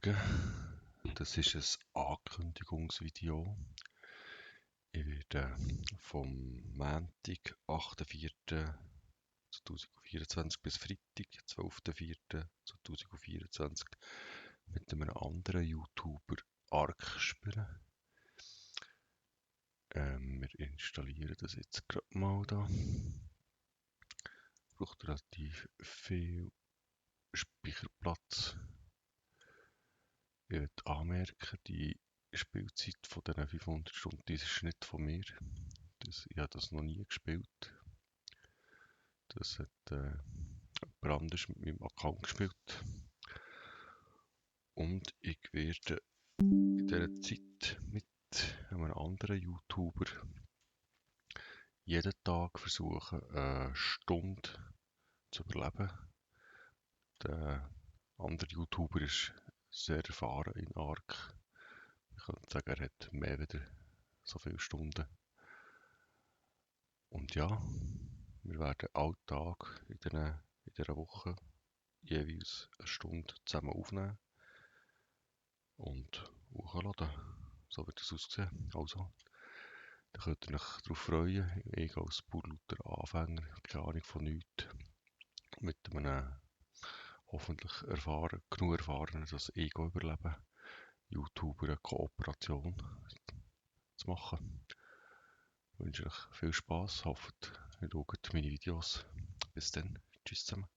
Morgen, das ist ein Ankündigungsvideo. Ich werde vom Montag, 8.4.2024 bis Freitag, 12.4.2024 mit einem anderen YouTuber Ark spielen. Wir installieren das jetzt gerade mal da. Braucht relativ viel Speicherplatz. Ich möchte anmerken, die Spielzeit von diesen 500 Stunden, die ist nicht von mir. Ich habe das noch nie gespielt. Das hat jemand anders mit meinem Account gespielt. Und ich werde in dieser Zeit mit einem anderen YouTuber jeden Tag versuchen, eine Stunde zu überleben. Der andere YouTuber ist sehr erfahren in Ark. Ich könnte sagen, er hat mehr wieder so viele Stunden. Und ja, wir werden alle Tage in dieser Woche jeweils eine Stunde zusammen aufnehmen und hochladen. So wird es aussehen. Also, da könnt ihr euch darauf freuen. Ich als purlauter Anfänger, keine Ahnung von nichts, mit einem hoffentlich genug erfahrenen, dass ich überleben, YouTuber eine Kooperation zu machen. Ich wünsche euch viel Spaß, hofft, ihr schaut meine Videos. Bis dann, tschüss zusammen.